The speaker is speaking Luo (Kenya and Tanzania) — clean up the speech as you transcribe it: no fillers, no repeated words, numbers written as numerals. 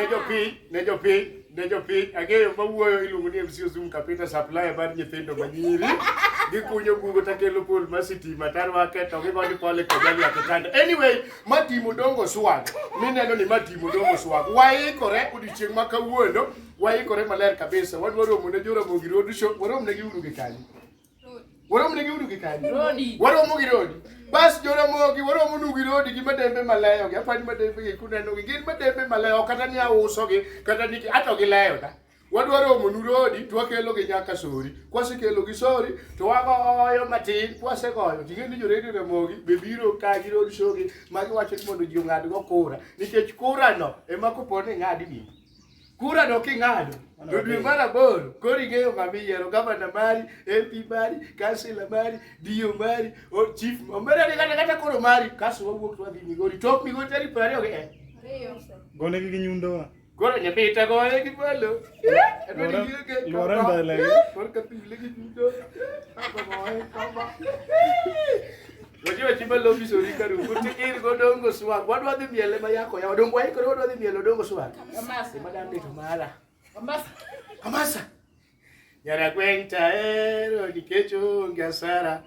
Ne jopiny, ne jopiny, ne jopiny. Ang'eyo mawuoyo iluongo ni MC Ozum Kapita supplier mar nyithindo manyiri. Gikunyo bugo takelo pol mar sitima tarwake to gigo ni pole kojali ya kitanda. Anyway, matimo dongo swag. Mineno ni matimo dongo swag. Waikore odiochieng' ma kawuono, waikore maler kabisa. Wadwa romo ne Joramogi Road Show, warom ne giuru gi kanye? Warom ne giuru gi kanye? Rodi. Waromo gi Rodi. Bas Joramogi, waromo nu gi Rodi gi madembe maleyo gi. Apani madembe gi kuneno gi gin madembe maleyo kata ni auso gi kata ni ato gileyo da. Wadwa romo nu Rodi to wakelo gi nyaka Sori. Kwasekelo gi Sori to wagoyo matin, kwasegoyo to ing'e ni jo Radio Ramogi be biro ka gi road show gi ma giwacho ni mondo ji ong'ad go kura nikech kura no ema kopo ni ing'adi ni kura no king'ado to dwe mar aboro koro ing'eyo ng'ama iyiero gavana mari, MP mari, kansila mari, DO mari, o chief omera ni kata kata koro mari kaso wawuok to wadhi Migori tok Migori tarik 20 gi eh. Gonegi gi nyundo. Koro nyapita goye gi malo. Luore mbele. Koro kapile gi nyundo. Goye kama. Wajiwa chimba lobi sori karu. Kuti ir godongo swag. Wadwa dhi miele ma yako ya. Odongo waikore wadwa dhi miele odongo swag. Amasa. Madam to mara. Amasa. Amasa. Nyaragweng' taero nikech onge asara.